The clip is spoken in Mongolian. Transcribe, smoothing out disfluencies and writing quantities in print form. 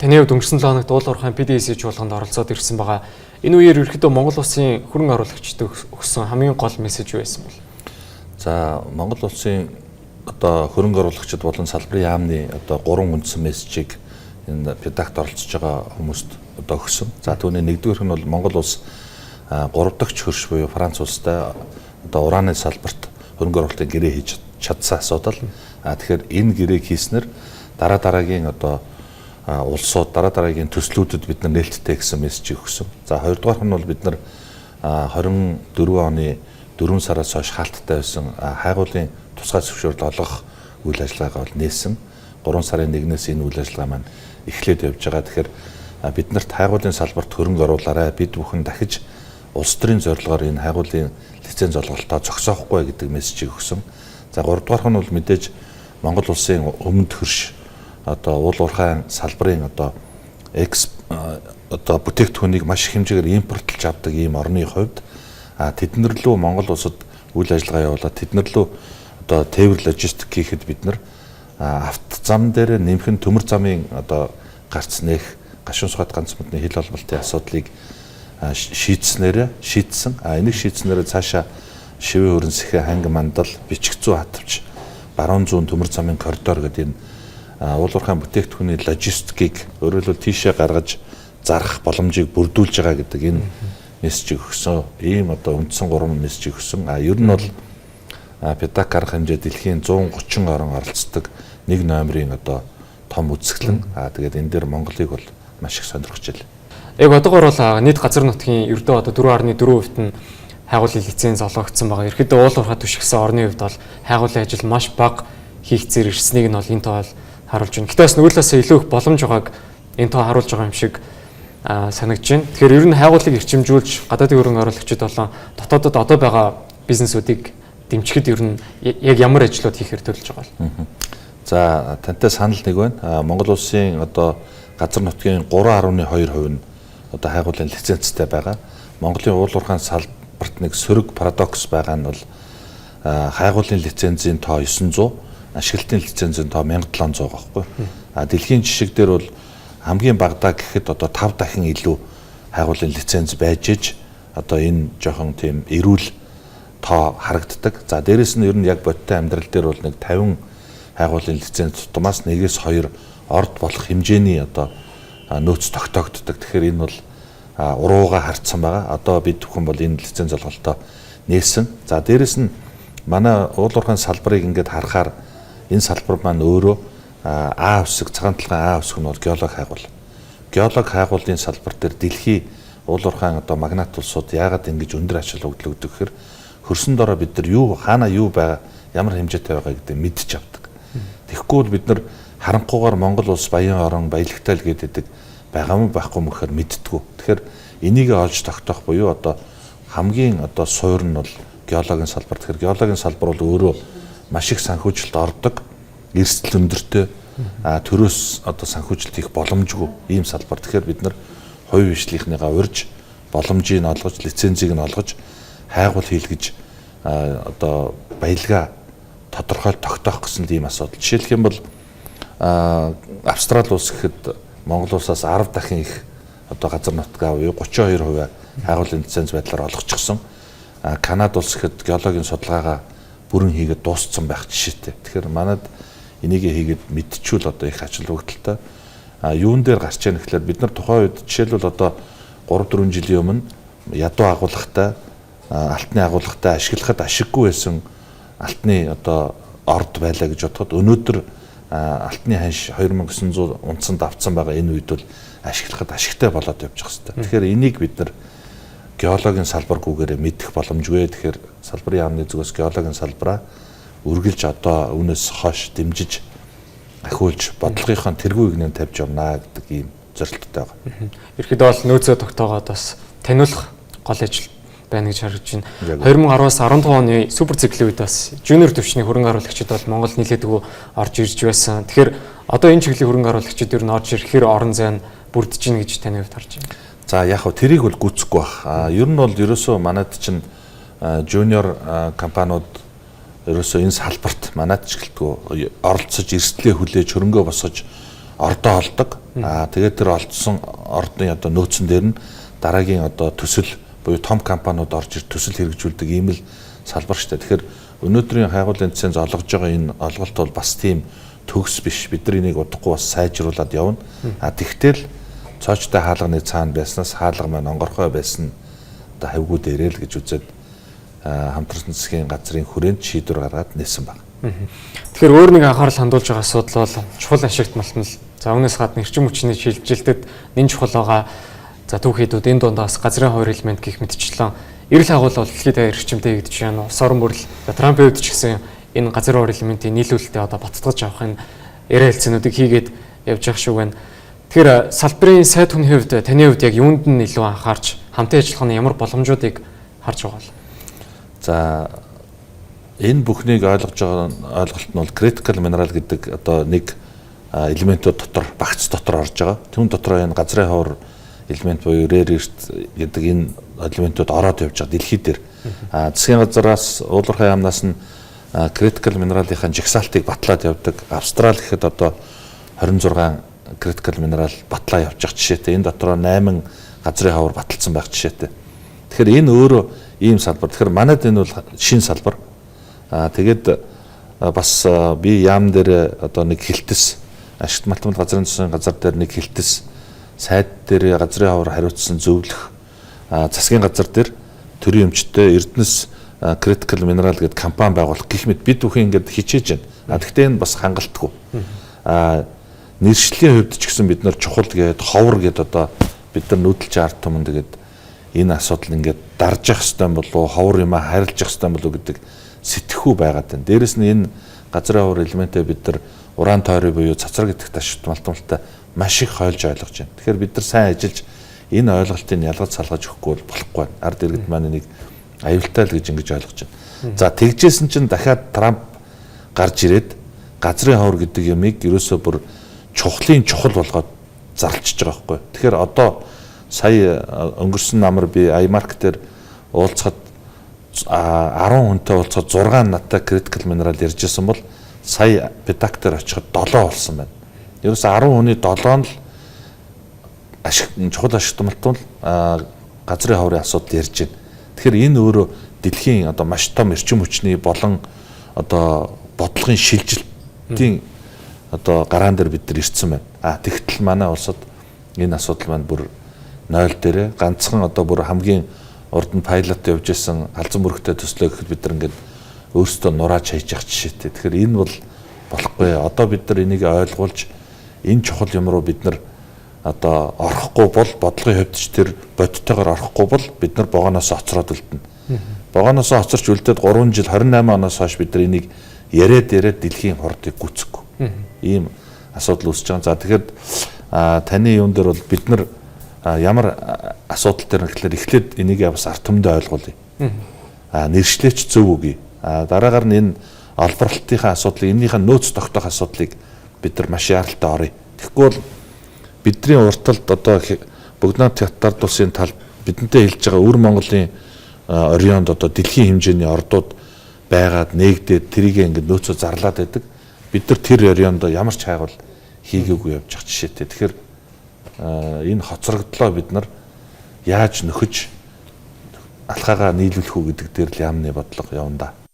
Таны хувьд өнгөрсөн 7 хоногт уул уурхайн PDAC чуулганд оролцоод ирсэн байгаа. Энэ үеэр ерөнхийдөө Монгол улсын хөрөнгө оруулагчдад өгсөн хамгийн гол мессеж юу байсан бол? За, Монгол улсын одоо хөрөнгө оруулагчид болон салбарын яамны одоо гурван үндсэн мессежийг энэ PDAC-т оролцож байгаа хүмүүст одоо өгсөн. За, түүний нэгдүгээрх нь бол Монгол улс гурав дахь хөрш буюу Франц улстай одоо ураны салбарт хөрөнгө оруулалтын гэрээ хийж чадсан асуудал. Тэгэхээр энэ гэрээг хийснээр дараа дараагийн одоо улсууд, дараа дараагийн төслүүдэд бид нар нээлттэй гэсэн мессежийг өгсөн. За, хоёрдугаарх нь бол бид нар 24 оны 4 сараас хойш хаалттай байсан хайгуулын тусгай зөвшөөрөл олгох үйл ажиллагаагаа бол нээсэн. 3 сарын 1-ээс энэ үйл ажиллагаа маань эхлээд явж байгаа. Тэгэхээр бид нарт хайгуулын салбарт хөрөнгө оруулаарай. Бид бүхэн дахиж улс төрийн зорилгоор энэ хайгуулын лиценз олголтоо зогсоохгүй гэдэг мессежийг өгсөн. За, гуравдугаарх нь бол мэдээж Монгол улсын өмнөд хөрш одоо уул уурхайн салбарын одоо экс одоо бүтээгдэхүүнийг маш их хэмжээгээр импортлж авдаг ийм орны хувьд тэднэр лүү Монгол улсад үйл ажиллагаа явуулаад тэднэр лүү одоо тээвэр логистик хийхэд бид нар авто зам дээр нэмэх нь төмөр замын одоо гарц нээх гашуун сухад ганц модны хил холболтын асуудлыг шийдснээр шийдсэн. Энийг шийдснээр цаашаа шивээ хөрөн сэхэ ханги мандал бичиг зүү хатвч баруун зүүн төмөр замын коридор гэдэг энэ уул уурхайн бүтээгдэхүүний логистикийг өөрөөр хэлбэл тийшээ гаргаж зарах боломжийг бүрдүүлж байгаа гэдэг энэ мессежийг өгсөн. Ийм одоо үндсэн гурван мессежийг өгсөн. Ер нь бол PDAC арга хэмжээ дэлхийн 130 орон оролцдог нэг номерын одоо том үзэсгэлэн. Тэгээд энэ дээр Монголыг бол маш их сонирхож байна. Яг одоогор бол нийт газар нутгийн ердөө одоо 4.4% нь хайгуулын лиценз олгогдсон байгаа. Ерөнхийдөө уул уурхай түшигсэн орны хувьд бол хайгуулын ажил маш бага хийгдсээр ирснийг нь бол энэ тоо харуулж байна. Гэтэ бас нөгөө талаас илүү их боломж байгааг энэ тоо харуулж байгаа юм шиг санагдаж байна. Тэгэхээр ер нь хайгуулыг эрчимжүүлж гадаадын хөрөнгө оруулагчид болон дотоодод одоо байгаа бизнесүүдийг дэмжихэд ер нь яг ямар ажлууд хийхээр төлөж байгаа вэ? За, тантай санал нэг байна. Монгол улсын одоо газар нутгийн 3.2% нь одоо хайгуулын лицензтэй байгаа. Монголын уул уурхайн салбарт нэг сөрөг парадокс байгаа нь бол хайгуулын лицензийн тоо 900, ашиглалтын лицензийн тоо 1700 байгаа байхгүй. Дэлхийн жишг дээр бол хамгийн багадаа гэхэд одоо 5 дахин илүү хайгуулын лиценз байж иж одоо энэ жоохон тийм эрүүл тоо харагддаг. За, дээрэс нь ер нь яг бодиттой амьдрал дээр бол нэг 50 хайгуулын лиценз тутмаас 1-ээс 2 орд болох хэмжээний одоо нөөц тогтоогддог. Тэгэхээр энэ бол урууга харцсан байгаа. Одоо бид бүхэн бол энэ лиценз олголтоо нээсэн. За, дээрэс нь манай уул уурхайн салбарыг ингээд харахаар энэ салбар маань өөрөө А хэсэг, цагаан талхын А хэсэг нь бол геолог хайгуул. Геолог хайгуулын салбар дээр дэлхий уул уурхайн одоо магнат улсууд яагаад ингэж өндөр ач холбогдол өгдөг гэхээр хөрсөн дороо бид нар юу хаана юу байгаа, ямар хэмжээтэй байгаа гэдэг мэдчих авдаг. Тэгэхгүй бол бид нар харанхуйгаар Монгол улс баян орон баялагтай л гэдэг байгаа мó байхгүй мөхөр мэддэггүй. Тэгэхээр энийг олж тогтоох буюу одоо хамгийн одоо суур нь бол геологийн салбар. Тэгэхээр геологийн салбар бол өөрөө маш их санхүүжилт ордог, эрсдэл өндөртэй, төрөөс одоо санхүүжилт хийх боломжгүй ийм салбар. Тэгэхээр бид нар хувийн хвшлийнхнийгаа урьж боломжийг нь олгож, лицензийг нь олгож хайгуул хийлгэж одоо баялгаа тодорхой тогтоох гэсэн ийм асуудал. Жишээлх юм бол Австрали улс гэхэд Монгол улсаас 10 дахин их одоо газар нутгаа буюу 32% хайгуулын лиценз байдлаар олгочихсон. Канада улс гэхэд геологийн судалгаагаа бүрэн хийгээд дууссан байх жишээтэй. Тэгэхээр манад энийг хийгээд мэдчихвэл одоо их ач холбогдолтой. Юун дээр гарч яах гэхээр бид нар тухайн үед жишээлбэл одоо 3-4 жилийн өмнө ядуу агуулгатай, алтны агуулгатай ашиглахад ашиггүй байсан алтны одоо орд байлаа гэж бодоход өнөөдөр алтны ханш 2900 унцанд авцсан байгаа энэ үед бол ашиглахад ашигтай болоод явж байгаа хэвээр. Тэгэхээр энийг бид нар геологийн салбаргүйгээр мэдэх боломжгүй. Тэгэхээр салбарын яамны зүгээс геологийн салбараа үргэлж одоо үүнээс хойш дэмжиж ахиулж бодлогынхоо тэргүүг нь тавьж явна гэдэг ийм зорилттой байгаа. Ерхэд бол нөөцөө тогтоогоод бас таниулах гол ажил байна гэж харагдаж байна. 2010-аас 15 оны супер циклийн үед бас жуниор түвшний хөрөнгө оруулагчид бол Монгол нэлээдгүй орж ирж байсан. Тэгэхээр одоо энэ чиглэлийн хөрөнгө оруулагчид ер нь орж ирэхээр орон зай нь бүрдэж гин гэж таны хувьд харж байна. За, яг хөө тэрийг бол гүйцэхгүй бах. Ер нь бол ерөөсөө манад чинь жуниор компаниуд ерөөсөө энэ салбарт манад ч гэлтгүй оролцож, эрсдлээ хүлээж, хөрөнгөө босгож ордоо олдог. Тэгээд тэр олдсон ордын одоо нөөцөн дээр нь дараагийн одоо төсөл буюу том компаниуд орж ир төсөл хэрэгжүүлдэг ийм л салбар шүү дээ. Тэгэхээр өнөөдрийн хайгуулын лиценз олгож байгаа энэ олголт бол бас тийм төгс биш. Бид нар энийг удахгүй бас сайжруулад явна. Тэгтэл цоочтой хаалганы цаана байснаас хаалга маань онгорхой байсан одоо хавьгуу дээрээ л гэж үзээд хамтарсан засгийн газрын хүрээнд шийдвэр гаргаад нээсэн байна. Тэгэхээр өөр нэг анхаарал хандуулж байгаа асуудал бол чухал ашигт малтмал. За үүнээс гадна эрчим хүчний шилжилтэд нэн чухал байгаа. За түүх хийдүүд энэ дундаас газрын ховор элемент гэх мэтчлэн эрэл агуул бол дэлхийд даяар эрчимтэй хийгдэж байна. Улс орон бүрэл Трампын хувьд ч гэсэн энэ газрын ховор элементийн нийлүүлэлтээ одоо баттгаж авах энэ яриа хэлцээнүүдийг хийгээд явж явах шиг байна. Тэгэхээр салбарын сайд хүний хувьд таны хувьд яг юунд нь илүү анхаарч хамтын ажиллагааны ямар боломжуудыг харж байгаа вэ? За энэ бүхнийг ойлгож байгаа ойлголт нь бол critical mineral гэдэг одоо нэг элементүүд дотор багц дотор орж байгаа. Түүн дотор энэ газрын ховор элемент буюу rare earth гэдэг энэ элементүүд ороод явж байгаа дэлхий дээр. Засгийн газраас уулуурхай яамнаас нь critical mineral-ийн жагсаалтыг батлаад явдаг. Австрали гэхэд одоо 26 critical mineral батлаа явж байгаа жишээтэй. Энэ дотроо 8 газрын ховор баталсан байх жишээтэй. Тэгэхээр энэ өөрөө ийм салбар. Тэгэхээр манайд энэ бол шин салбар. Тэгээд бас би яам дээр одоо нэг хилтэс ашигт малтмал газрын засгийн газар дээр нэг хилтэс сайд дээр газрын ховор хариуцсан зөвлөх засгийн газар дээр төрийн өмчтэй Эрдэнэс critical mineral гэдэг компани байгуулах гэх мэт бид бүхэн ингээд хичээж байна. Гэхдээ энэ бас хангалтгүй. Нэршлийн хувьд ч гэсэн бид нар чухал гээд ховор гээд одоо бид нар нүүдэлч ард түмэн тэгээд энэ асуудал ингээд дарж явах хэрэгтэй болов уу, ховор юм а харилж явах хэрэгтэй болов уу гэдэг сэтгхүү байгаад байна. Дээрэс нь энэ газрын ховор элементээ бид нар уран тойрыг буюу цацраг гэдэгт ашигт малтамалтай маш их хойлж ойлгож байна. Тэгэхээр бид нар сайн ажиллаж энэ ойлголтыг ялгаж салгаж өгөхгүй бол болохгүй байна. Ард иргэд маань энийг аюултай л гэж ингэж ойлгож байна. За тэгжсэн чинь дахиад Трамп гарч ирээд газрын ховор гэдэг юмыг ерөөсөө бүр чухлын чухал болгоод зарлчиж байгаа байхгүй. Тэгэхээр одоо сая өнгөрсөн намар би iMark дээр уулзахад 10 хүнтэй уулзахад 6 надтай critical mineral ярьж исэн бол сая PDAC дээр очиход 7 болсон байна. Ерөөсө 10 хүний 7 нь л ашиг чухал ашигтмалтул газрын ховрын асуудал ярьж байна. Тэгэхээр энэ өөрөө дэлхийн одоо маш том эрчим хүчний болон одоо бодлогын шилжилтийн одоо гараан дээр бид нар ирсэн байна. Тэгтэл манай улсад энэ асуудал маань бүр 0 дээрээ ганцхан одоо бүр хамгийн урд нь пайлот явж исэн алзан бүрхтэй төслөө гэхэд бид нар ингээд өөрсдөө нурааж хайж явах жишээтэй. Тэгэхээр энэ бол болохгүй. Одоо бид нар энийг ойлгуулж энэ чухал юм руу бид нар одоо орохгүй бол бодлогын хувьд ч тэр бодтойгоор орохгүй бол бид нар богоноос оцроод үлдэнэ. Богоноос оцорч үлдээд 3 жил 28 оноос хойш бид нар энийг яриад яриад дэлхийн хордыг гүцэхгүй. Ийм асуудал үүсэж байгаа. За тэгэхээр таны юун дээр бол бид нар ямар асуудал дээр гэхлээр эхлээд энийг бас ард түмэндээ ойлгуулъя. Нэршлээч зөв үгүй. Дараагаар нь энэ олборлолтынхаа асуудлыг, энэнийхээ нөөц тогтоох асуудлыг бид нар маш яаралтай оръё. Тэгэхгүй бол бидний урд талд одоо Богданов Татар улсын талд бидэнтэй хэлж байгаа өвөр Монголын орионд одоо дэлхийн хэмжээний ордууд байгаад нээгдээд тэрийг ингээд нөөцөө зарлаад байдаг. Бид нар тэр орионд ямар ч хайгуул хийгээгүй явж байгаа жишээтэй. Тэгэхээр энэ хоцрогдлоо бид нар яаж нөхөж алхаагаа нийлүүлэх үү гэдэг дээр л яамны бодлого явна да.